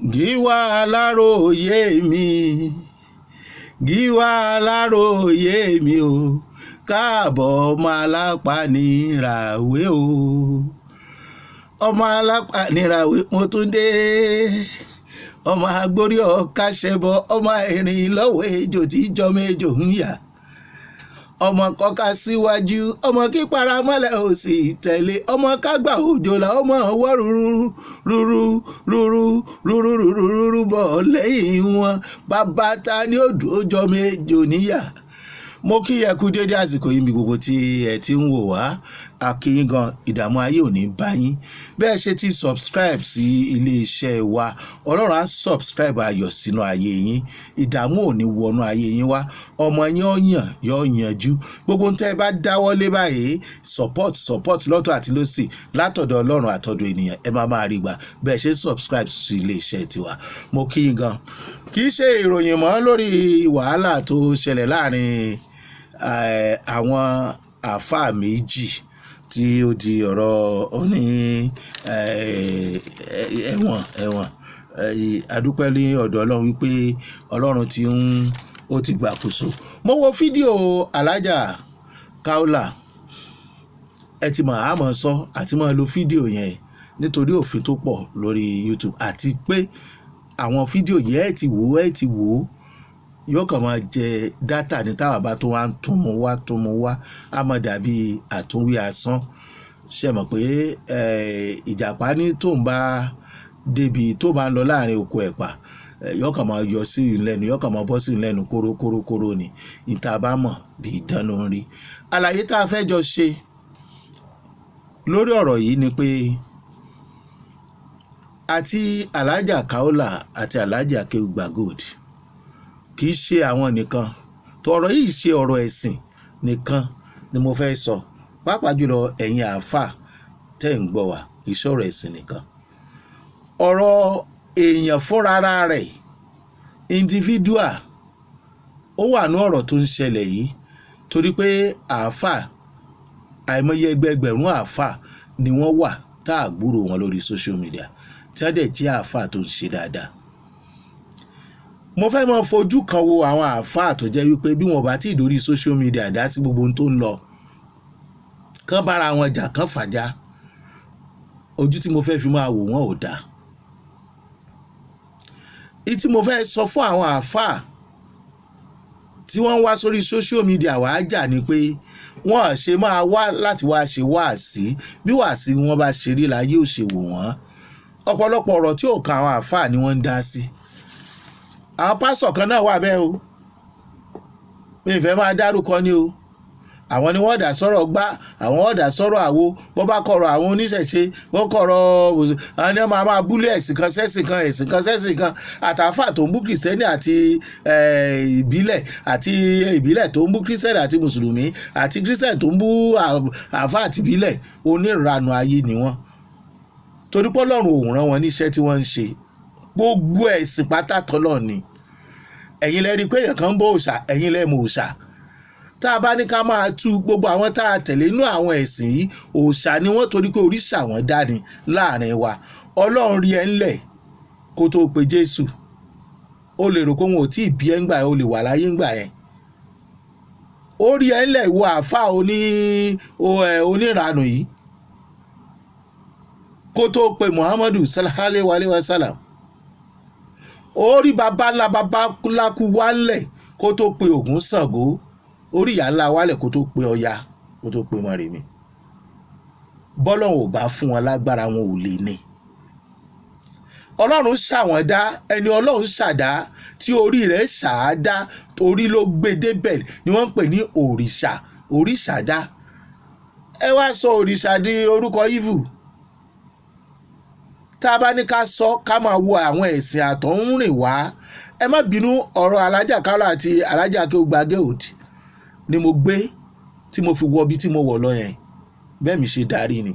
Gíwá Aláròyé mi, Gíwá Aláròyé mi o, káàbọ̀, ọmọ alápánìràwé o, ọmọ alápánìràwé. Mo tún dé, ọmọ agbórí ọ̀ka ṣẹbọ, ọmọ ìrìn lọ́wọ́ ejò tí jọmọ ejò ń yà, ọmọ kọ́ka síwájú, ọmọ kí paramọ́lẹ̀ ò sì tẹ̀lé, ọmọ kágbà òjò là, ọmọ ọwọ́ rúrú rúrú rúrú rúrú rúrú rúrú bọ̀ lẹ́yìn wọn. Bàbá ta ni ó dùn ó jọmọ ejò níyà? Mo kí ẹ kú dédé àsìkò yìí, mi gbogbo tí ẹ ti ń wò wá, a kí yín gan. Ìdààmú ayé ò ní bá yín. Bẹ́ẹ̀ ṣe ti subscribe sí iléeṣẹ́ wa, Ọlọ́run á subscribe ayọ̀ sínú ayé yín. Ìdààmú ò ní wọnú ayé yín wá. Ọmọ yín ó yàn, yóò yanjú. Gbogbo tẹ́ ẹ bá dáwọ́lé báyìí, support, support lọ́tọ̀ àti lọ́sì, látọ̀dọ̀ Ọlọ́run àtọ̀dọ̀ ènìyàn, ẹ máa máa rí gbà bẹ́ẹ̀ ṣe subscribe sí iléeṣẹ́ tiwa. Mo kí yín gan. Kì í ṣe ìròyìn mọ́ lórí wàhálà tó ṣẹlẹ̀ láàrin àwọn àáfàá méjì tí ó di ọ̀rọ̀ oní ẹ̀wọ̀n ẹ̀wọ̀n. Adúpẹ́ ní ọ̀dọ̀ Ọlọ́run wípé Ọlọ́run ti ń ó ti gbàkóso. Mo wo fídíò Alájà Kaola. Ẹ ti mọ̀, àmọ́ sọ àti máa lo fídíò yẹn nítorí òfin tó pọ̀ lórí YouTube, àti pé àwọn fídíò yẹn, ẹ ti wò ó, ẹ ti wò ó, yóò kàn máa jẹ data ní táwa bá tó wá ń tún mu wá, tún mu wá, á máa dàbí àtúnwí asán. Ṣe mọ̀ pé ìjàpá ní tóun bá débi tó bá ń lọ láàrin oko ẹ̀pà, yóò kàn máa yọ sí ìlú lẹ́nu, yóò kàn máa bọ́ sí ìlú lẹ́nu kóró kóró kóró ni. Ìta bá mọ̀ bí ìdán ló ń rí. Àlàyé tá a fẹ́ jọ ṣe lórí ọ̀rọ̀ yìí ni pé àti Alhaja Kaola àti Alhaji Akeugba Gold, kì í ṣe àwọn nìkan tọ̀rọ̀ yìí ṣe. Ọ̀rọ̀ ẹ̀sìn nìkan ni mo fẹ́ sọ, pàápàá jùlọ ẹ̀yin àáfàá tẹ́ ń gbọ́ wa. Kì í ṣọ̀rọ̀ ẹ̀sìn nìkan, ọ̀rọ̀ èèyàn fúnra rẹ̀, individual, ó wà ní ọ̀rọ̀ tó ń ṣẹlẹ̀ yìí, torí pé àáfàá, àìmọye ẹgbẹẹgbẹ̀rún àáfàá ni wọ́n wà tá a gbúrò wọn lórí social media, tí wọ́n dẹ̀ jẹ́ àáfàá tó ń ṣe dáadáa. Mo fẹ́ máa fojú kan wo àwọn àáfàá tó jẹ́ wípé bí wọn bá tí ì dórí social media dá sí gbogbo ohun tó ń lọ, kán bára wọn jà, kán fàjà, ojú tí mo fẹ́ fi máa wò wọ́n ò dáa. Ìtí mo fẹ́ sọ fún àwọn àáfàá tí wọ́n ń wá sórí social media wàá jà ni pé wọ́n ṣe máa wá láti wá ṣe wáàsí. Bí wáàsí wọn bá ṣe rí láyé ò ṣe wò wọ́n. Ọ̀pọ̀lọpọ̀ ọ̀rọ̀ tí ò kan àwọn àáfàá ni wọ́n ń dá sí. Àwọn pásọ̀ kan náà wà bẹ́ẹ̀ o, mi ì fẹ́ máa dárúkọ ni o. Àwọn ni wọ́n dà sọ́rọ̀ gbá, àwọn wọ́n dà sọ́rọ̀ àwo, bó bá kọ̀rọ̀ àwọn oníṣẹ̀ṣe, bó kọ̀rọ̀, àwọn ni wọ́n máa máa búlé ẹ̀sìn kan sẹ́sìn kan, ẹ̀sìn kan sẹ́sìn kan. Àtàfà tó ń bú Kìrìsìtẹ́nì àti ìbílẹ̀, àti ìbílẹ̀ tó ń bú Kìrìsìtẹ́nì àti Mùsùlùmí, àti Kìrìsìtẹ́nì tó ń bú àfà àti ìbílẹ̀, onírànù ayé ni wọ́n, torí pé Ọlọ́run ò rán wọn níṣẹ́ tí wọ́n ń ṣe. Gbogbo ẹ̀sìn pátá tọ́lọ̀ ni. Ẹ̀yin lẹ rí i pé èèyàn kan ń bọ òòṣà, ẹ̀yin lẹ mọ̀ òòṣà. Tá a bá ní ká máa tú gbogbo àwọn tá a tẹ̀lé inú àwọn ẹ̀sìn yìí, òòṣà ni wọ́n, torí pé òrìṣà wọn dání láàrin wa. Ọlọ́run rí ẹ ńlẹ̀ kó tó pe Jésù. Ó lè rò pé wọn ò tí ì bí ẹ ńgbà yẹn, ó lè wà láyé ńgbà yẹn. Ó rí ẹ ńlẹ̀, ìwọ àáfàá oníranù yìí, kó tó pe Muhammadu sallallahu alayhi wa sallam. Ó rí baba ńlá baba ńlá kú wálẹ̀ kó tó pe Ògún, Ṣàngó. Orí ìyá ńlá wálẹ̀ kó tó pe Ọya, kó tó pe Mọ́remí. Bọ́lọ́run ò bá fún wọn lágbára, wọn ò lè ní. Ọlọ́run ṣàwọ̀n dá. Ẹni Ọlọ́run ṣàdá tí orí rẹ̀ ṣàádá, orí ló gbé débẹ̀, ni wọ́n ń pè ní òrìṣà, òrìṣà dá. Ẹ wá sọ òrìṣà di orúkọ evil. Tá a bá ní ká sọ, ká máa wo àwọn ẹ̀sìn àtọ̀húnrìn wá. Ẹ má bínú, ọ̀rọ̀ Alájà Kaola àti Alájà Akeugba Gold ni mo gbé tí mo fi wọ ibi tí mo wọ̀ lọ yẹn. Bẹ́ẹ̀ mi ṣe darí ni.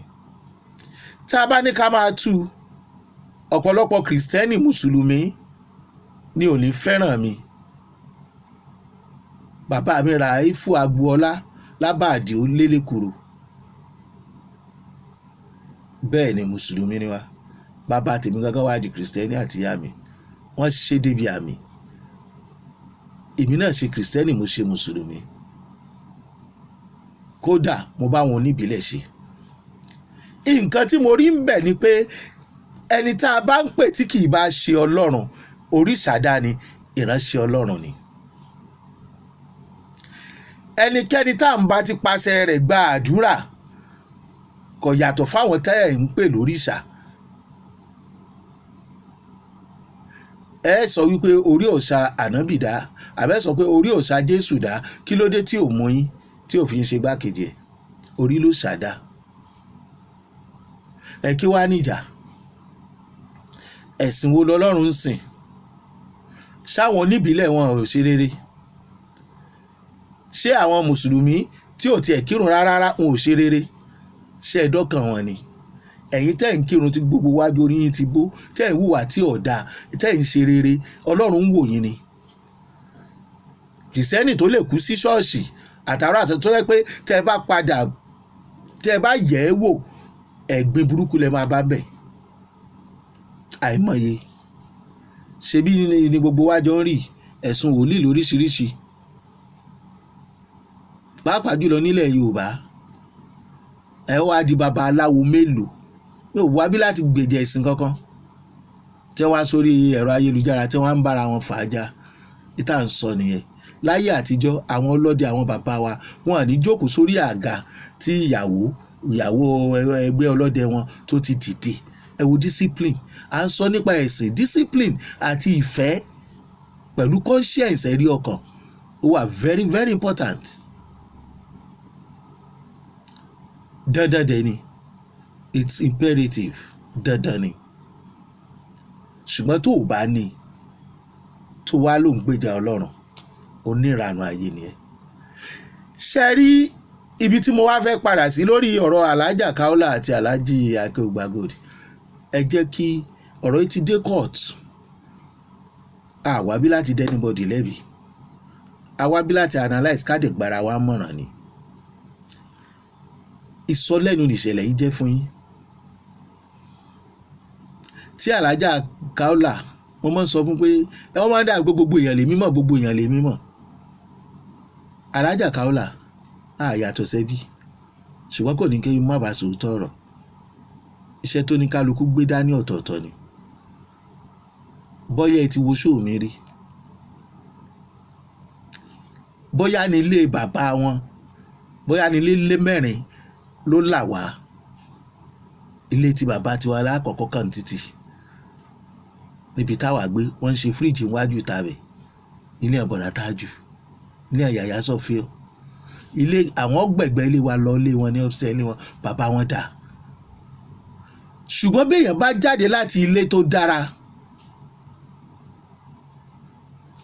Tá a bá ní ká máa tú, ọ̀pọ̀lọpọ̀ Kìrìsìtẹ́nì, Mùsùlùmí ni ò ní fẹ́ràn mi. Bàbá mi Ràífù Agboola lábàdí ó lélẹ́kùrò, bẹ́ẹ̀ ni, Mùsùlùmí ni wá. Bàbá mi Ràífù Agboola lábàdí ó lélẹ́kùrò. Bàbá tèmi gangan wá di Kìrìsìtẹ́nì àti ìyá mi, wọ́n ṣe débi àmì. Èmi náà ṣe Kìrìsìtẹ́nì, mo ṣe Mùsùlùmí, kódà mo bá wọn oníbílẹ̀ ṣe. Nǹkan tí mo rí ń bẹ̀ ni pé ẹni tá a bá ń pè tí kì í bá ṣe Ọlọ́run, òrìṣà dání, ìránṣẹ́ Ọlọ́run ni. Ẹnikẹ́ni tá à ń bá ti paṣẹ rẹ̀ gba àdúrà kò yàtọ̀ fáwọn tẹ́ ẹ̀ ń pè lóríṣà. Ẹ sọ wípé orí òòṣà ànábì dá, àbẹ́ sọ pé orí òòṣà Jésù dá, kí ló dé tí ò mú yín tí ò fi ń ṣe gbákejì ẹ̀? Orí ló ṣàdá ẹ. Kí wàá níjà? Ẹ̀sìn wo lọ́lọ́run ń sìn? Ṣáwọn oníbílẹ̀ wọn ò ṣe rere? Ṣé àwọn Mùsùlùmí tí ò tiẹ̀ kírun rárá wọn ò ṣe rere? Ṣé ẹ dọ́kàn wọn ni? Ẹ̀yin tẹ́ ń kírun tí gbogbo wájú orí yín ti bó, tẹ́ ń hùwà tí ò dáa, tẹ́ ń ṣe rere, Ọlọ́run ń wò yín ni. Kìrìsìtẹ́nì tó lè kú sí ṣọ́ọ̀ṣì àtàrà àti tó yẹ pé tẹ́ ẹ bá padà, tẹ́ ẹ bá yẹ̀ ẹ́ wò, ẹ̀gbin burúkú lẹ máa bá bẹ̀. Àìmọye ṣebí ni gbogbo wa jọ ń rí ẹ̀sùn wòlíì lóríṣiríṣi, pàápàá jùlọ nílẹ̀ Yorùbá. Ẹ wá di babaláwo mélòó? Mi ò wá bí láti gbèjà ẹ̀sìn kankan tẹ́ wá sórí ẹ̀rọ ayélujára tí wọ́n ń bára wọn fà á já. Ìta ń sọ nìyẹn. Láyé àtijọ́, àwọn ọlọ́dẹ, àwọn bàbá wa, wọn à ní jókòó sórí àga tí ìyàwó ẹgbẹ́ ọlọ́dẹ wọn tó ti dìde. Ẹ wo discipline. À ń sọ nípa ẹ̀sìn, discipline àti ìfẹ́ pẹ̀lú conscience, ẹ̀rí ọkàn, ó wà very very important. Dandan dẹ̀ ni, it's imperative, dandan ni. Ṣùgbọ́n tó o bá ní, tó wá ló ń gbèjà Ọlọ́run, oníranú ayé nìyẹn. Ṣe rí ibi tí mo wá fẹ́ padà sí lórí ọ̀rọ̀ Alhaja Kaola àti Alhaji Akeugbagold? Ẹ jẹ́ kí ọ̀rọ̀ yìí ti dé court. Àwa bí láti dẹ́ anybody lẹ́bi, àwa bí láti analyse ká dẹ̀ gbára wa mọ̀ràn ni. Ìsọlẹ́nu nìṣẹ̀lẹ̀ yìí jẹ́ fún yín. Tí Alhaja Kaola, mo máa ń sọ fún pé ẹ wọ́n máa ń dà gbogbo èèyàn lè mímọ̀, gbogbo èèyàn lè mímọ̀. Alhaja Kaola á yàtọ̀ sẹ́bí, ṣùgbọ́n kò ní kí n má bàa sòótọ́ ọ̀rọ̀. Iṣẹ́ tó ní kálukú gbé dání ọ̀tọ̀ọ̀tọ̀ ni. Bóyá ẹ ti wo ṣóò mi rí, bóyá ní ilé bàbá wọn, bóyá ní ilé mẹ́rin ló là wá. Ilé tí bàbá tiwa lákọ̀ọ́kọ́ kàn títì níbi táwa gbé, wọ́n ń ṣe fíríjì níwájú ìta rẹ̀, ilé ọ̀bọ̀dà tájù, ilé àyàyà sọ̀fíọ́, ilé àwọn gbẹ̀gbẹ́ ilé wa lọ ilé wọn ní ọ́fíìsì ilé wọn, bàbá wọn dà. Ṣùgbọ́n bí èèyàn bá jáde láti ilé tó dára,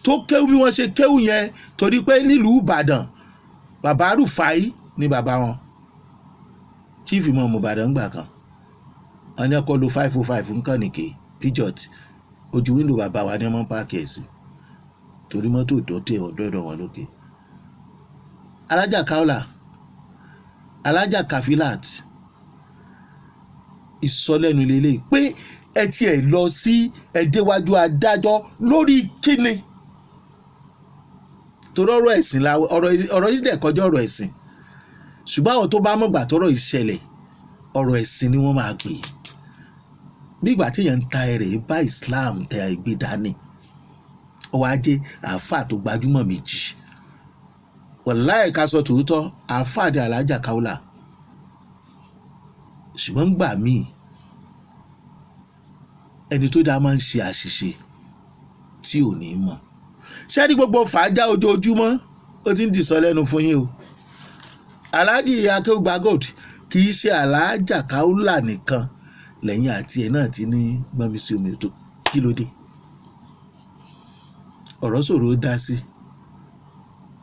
tó kéwú bí wọ́n ṣe kéwú yẹn, torí pé nílùú Ìbàdàn, bàbá Rufai ní bàbá wọn, chief imam Ìbàdàn gbà kan, wọn ní ọkọ lo 505 nǹkan nìké pijot ojú wíńdò bàbá wa ní ọmọ páàkì ẹ̀ sí, torí mọ́tò dọ́tẹ̀ ọ̀dọ́dọ̀ wọn lókè. Alhaja Kaola, Alhaja Kafilat, ìsọlẹ́nu lélẹ̀ pé ẹ tiẹ̀ lọ sí ẹ déwájú adájọ́ lórí kíni? Torí ọ̀rọ̀ ẹ̀sìn la ọ̀rọ̀ yìí dẹ̀ kọjá ọ̀rọ̀ ẹ̀sìn, ṣùgbọ́n àwọn tó bá mọ̀gbà tọ́rọ̀ ìṣẹ̀lẹ̀, ọ̀rọ̀ ẹ̀sìn ni wọ́n máa pè. Bí ìgbà tí èèyàn ń ta ẹrẹ̀ bá Islam tẹ ẹgbẹ́ dání, ọwọ́ ajé àáfàá tó gbajúmọ̀ méjì, wàláì ká sọ tòótọ́, àáfàá di Alhaja Kaola. Ṣùgbọ́n gbà míì, ẹni tó dáa máa ń ṣe àṣìṣe tí ò ní mọ̀. Ṣé ní gbogbo fàájà ojoojúmọ́ ó ti ń dìsọ lẹ́nu fún yín o. Alhaji Akeugbagold, kì í ṣe Alhaja Kaola nìkan lẹ́yìn àti ẹ̀ náà ti ní gbọ́nmi sí omi tó. Kí ló dé? Ọ̀rọ̀ ṣòro dá sí.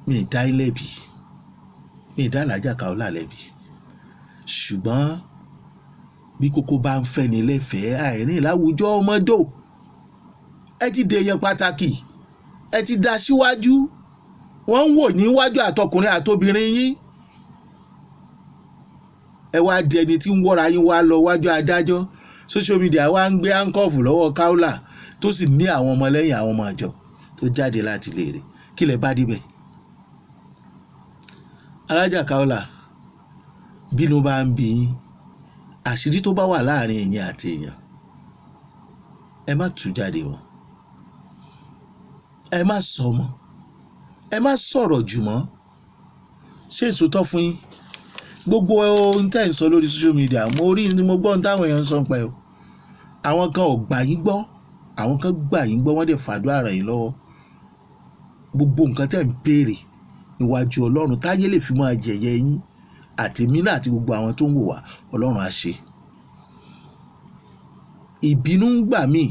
Mi ì dá yín lẹ́bi, mi ì dá Alhaja Kaola lẹ́bi, ṣùgbọ́n bí kókó bá ń fẹ́ni lẹ́fẹ̀ẹ́, àìrìn láwùjọ ọmọdé, ẹ ti dèèyàn pàtàkì, ẹ ti da síwájú, wọ́n ń wò yín wájú àtọkùnrin àtobìnrin yín. Ẹ wá di ẹni tí ń wọ́ra yín wá lọ wájú adájọ́. Social media wa ń gbé handcuff lọ́wọ́ Kaola, tó sì ní àwọn ọmọlẹ́yìn, àwọn ọmọ àjọ tó jáde láti lè rè. Kí lẹ bá débẹ̀? Alájà Kaola, bínú bá ń bí yín, àṣírí tó bá wà láàrin ẹ̀yin àti èèyàn, ẹ má tú jáde mọ́, ẹ má sọ mọ́, ẹ má sọ̀rọ̀ jù mọ́. Ṣé ìsòtọ́ fún yín? Gbogbo ohun tẹ́ ń sọ lórí social media, mo rí ni, mo gbọ́ ohun táwọn èèyàn ń sọ pẹ́ o. Àwọn kan ò gbà yín gbọ́, àwọn kan gbà yín gbọ́, wọ́n dẹ̀ fàdúrà ràn yín lọ́wọ́. Gbogbo nǹkan tẹ́ ń béèrè níwájú Ọlọ́run táyé lè fi máa jẹ̀yẹ yín, àtèmi náà àti gbogbo àwọn tó ń wò wá, Ọlọ́run á ṣe. Ìbínú ń gbà míì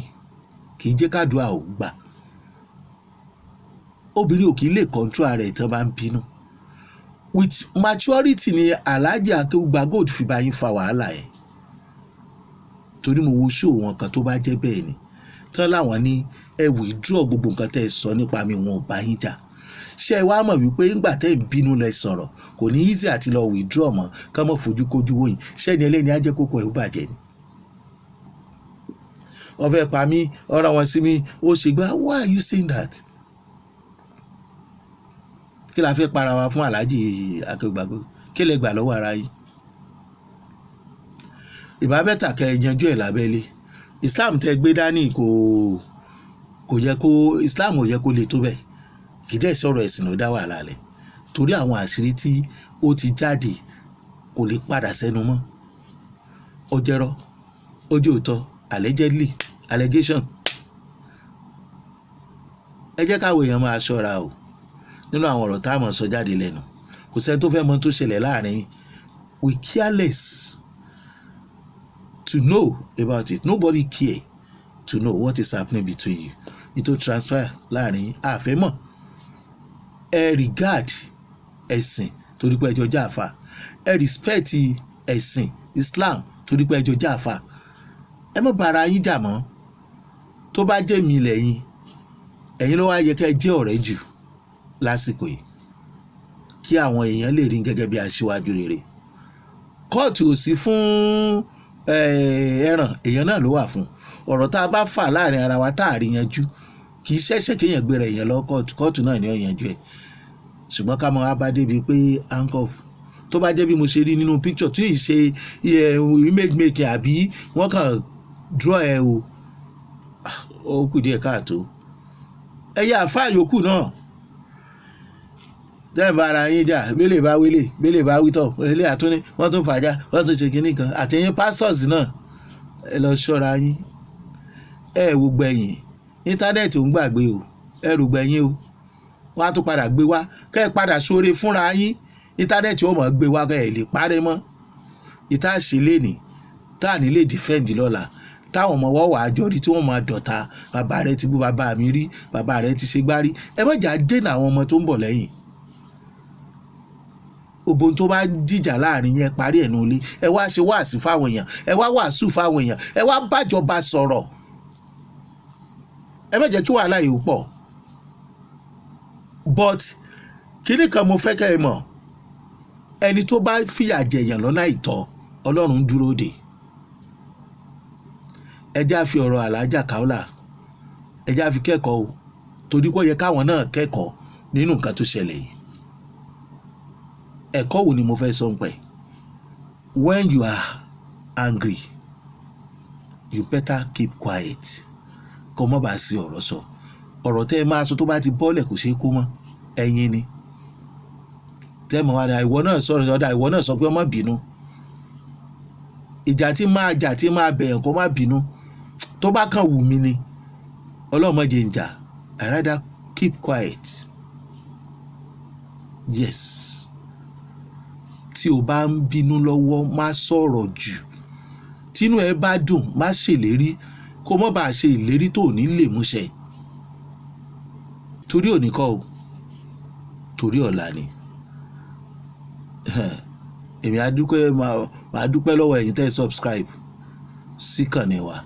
kì í jẹ́ kádùá ò gbà. Obìnrin ò kì í lè control ara ẹ̀ tán bá ń bínú. With maturity ni Alhaji Akeugba Gold fi bá yín fa wàhálà ẹ̀, torí mo wo show wọn kan, tó bá jẹ́ bẹ́ẹ̀ ni tán láwọn ní ẹ withdraw gbogbo nǹkan tẹ́ ẹ sọ nípa mi, wọn ò bá yín jà. Ṣé ẹ wá mọ̀ wípé ńgbà tẹ́ ẹ̀ ń bínú lẹ sọ̀rọ̀, kò ní easy àti lọ withdraw mọ́, kán mọ́ fojú kojú wòyìn? Ṣẹ́ni ẹlẹ́ni á jẹ́ kókó ẹ̀ ó bàjẹ́ ni. Wọ́n fẹ́ pa mí, ọ̀rọ̀ wọn sí mi, ó ṣe gbá. Why are you saying that? Kí la fẹ́ para wa fún? Alhaji Akeugba Gold, kí lẹ gbà lọ́wọ́ ara yín? Ìbá better kẹ́ ẹ yanjú ẹ̀ lábẹ́lé. Islam tẹ́ gbé dání kò yẹ kó, Islam ò yẹ kó le tó bẹ́ẹ̀. Kì í dẹ̀ sọ̀rọ̀ ẹ̀sìn ló dá wàhálà lẹ̀, torí àwọn àṣírí tí ó ti jáde kò lè padà sẹ́nu mọ́. Ó jẹ́rọ́, ó jẹ́ òótọ́, allegedly, allegation. Ẹ jẹ́ káwọn èèyàn máa ṣọ́ra o nínú àwọn ọ̀rọ̀ tá a mọ̀ sọ jáde lẹ́nu. Kò sẹ́ni tó fẹ́ mọ tó ṣẹlẹ̀ láàrin. We careless to know about it. Nobody care to know what is happening between you, it to transpire láàrin yín, àfẹ́ mọ̀. Ẹ regard ẹ̀sìn torí pé ẹjọ́ jáfa, ẹ respect ẹ̀sìn Islam torí pé ẹjọ́ jáfa. Ẹ má bára yín jà mọ́. Tó bá jẹ́ mi lẹ́yìn, ẹ̀yin ló wá yẹ kẹ́ ẹ jẹ́ ọ̀rẹ́ jù lásìkò yìí, kí àwọn èèyàn lè rí gẹ́gẹ́ bí aṣíwájú rere. Kóòtù ò sí fún ẹ̀ràn, èèyàn náà ló wà fún. Ọ̀rọ̀ tá a bá fà láàrin ara wa tá a rí yanjú, kì í ṣẹ̀ṣẹ̀ kéèyàn gbéra èèyàn lọ kóòtù. Kóòtù náà ni ó yanjú ẹ̀. Ṣùgbọ́n ká máa bá débi pé handcuff, tó bá jẹ́ bí mo ṣe rí nínú picture tí ì ṣe image making àbí wọ́n kàn draw ẹ o, ó kù díẹ̀ káàtó. Ẹ̀yà àfáà yòókù náà tẹ́ ẹ̀ bá ara yín jà, bẹ́lẹ̀ bá wílé, bẹ́lẹ̀ bá wítọ̀, ilé àtúní wọ́n tún fàájà, wọ́n tún ṣe kinní kan. Àtẹ̀yìn pastors náà, ẹ lọ ṣọ́ra yín. Ẹ wò gbẹ̀yìn, íńtánẹ́ẹ̀tì ò ń gbàgbé o. Ẹ rò gbẹ̀yìn o, wọ́n á tún padà gbé wá kẹ́ ẹ padà sóore fúnra yín. Íńtánẹ́ẹ̀tì ó mọ̀ gbé wá, kẹ́ ẹ lè parẹ́ mọ́. Ìta ṣe lénìí tá à ní lè defend lọ́la, táwọn ọmọ wọ́n wà á jọ rí tí wọ́n máa dọ̀ta, bàbá rẹ ti bú bàbá mi rí, bàbá rẹ ti ṣe gbárí. Ẹ má jà dènà àwọn ọmọ tó ń bọ̀ lẹ́yìn. Gbogbo tó bá dìjà láàrin yẹn, parí ẹ̀ nulẹ̀. Ẹ wá ṣe wáàsí fáwọn èèyàn, ẹ wá wàásù fáwọn èèyàn, ẹ wá bájọba sọ̀rọ̀. Ẹ má jẹ́ kí wàhálà yìí pọ̀. But kíní kan mo fẹ́ kẹ́ ẹ mọ̀: ẹni tó bá fìyà jẹ̀yàn lọ́nà àìtọ́, Ọlọ́run dúró dè. Ẹ já fi ọ̀rọ̀ Alájà Kaola, ẹ já fi kẹ́kọ̀ọ́ o, torí kó yẹ káwọn náà kẹ́kọ̀ọ́ nínú nǹkan tó ṣẹlẹ̀ yìí. Ẹ̀kọ́ wo ni mo fẹ́ sọ pẹ̀? When you are angry, you better keep quiet, kó má bàa sí ọ̀rọ̀ sọ. Ọ̀rọ̀ tẹ́ ẹ máa sọ, tó bá ti bọ́lẹ̀, kò ṣeé kó mọ́. Ẹ̀yin ni tẹ́ mọ̀ wá ní ìwọ náà sọ̀rọ̀ ọ̀dà, ìwọ náà sọ pé ọmọ bínú. Ìjà tí máa jà, tí máa bẹ̀yàn kó má bínú, tó bá kàn wù mí ni, ọlọ́mọdé ń jà. I rather keep quiet. Yes, tí o bá ń bínú lọ́wọ́, má sọ̀rọ̀ jù. Tínú ẹ bá dùn, má ṣèlérí, kó má bàa ṣe ìlérí tó ní lè múṣẹ. Torí òní kọ́ o, torí ọ̀la ni. Èmi á dúpẹ́, máa dúpẹ́ lọ́wọ́ ẹ̀yin tẹ́ ẹ subscribe sí kànnì wa.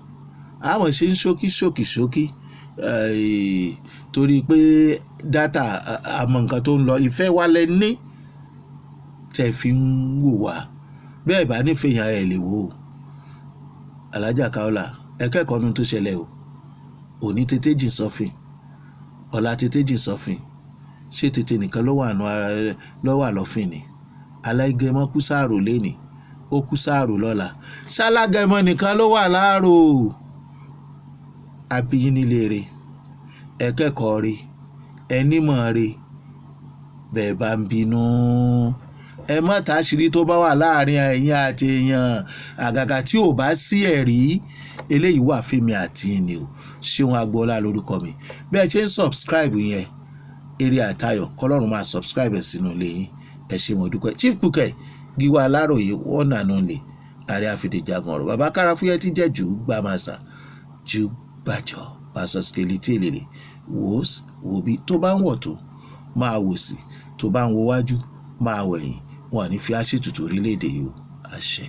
Àmọ́ ṣe ń ṣókí ṣókí ṣókí, torí pé data àmọ́ nǹkan tó ń lọ. Ìfẹ́ wa lẹ ní tẹ́ fi ń wò wá. Bẹ́ẹ̀ bá nífẹ̀ẹ́ yẹn, ẹ̀ lè wò ó. Alájà Kaola, ẹ kẹ́kọ̀ọ́ nu tó ṣẹlẹ̀ o. Òní tètè jìn sọ́fìn, ọ̀la tètè jìn sọ́fìn. Ṣé tètè nìkan ló wà nù ara ló wà lọ́fìn ni? Alágẹmọ kú sáàrò lẹ́nìí, ó kú sáàrò lọ́la. Ṣálágẹmọ nìkan ló wà láàrò? Abiyin nílé rẹ̀, ẹ kẹ́kọ̀ọ́ rẹ̀, ẹ nímọ̀ rẹ̀. Bẹ́ẹ̀ bá ń bínú, ẹ má tàṣírí tó bá wà láàrin ẹ̀yin àti èèyàn, àgàgà tí ò bá sí ẹ̀rí. Eléyìí wà fíìmù àti ìní o. Ṣéun Agboola lórúkọ mi. Bí ẹ ṣe ń subscribe yẹn, eré àtayọ̀ kọlọ́run máa subscribe ẹ̀ sínú ilé yín. Ẹ ṣé, mo dúpẹ́. Chief Cook, Gíwá Aláròye, one and only, ààrẹ àfìdíjagun ọ̀rọ̀, bàbá káráfúyẹ́ tí jẹ́ jù gbàmàṣà jù gbàjọ pásọ skeleton èlèlè wò wò bí tó bá ń wọ̀ tó máa wò sí, tó bá ń wo wájú máa wẹ̀yìn. Wọn ò ní fi àṣetutù orílẹ̀-èdè yìí o. Àṣẹ.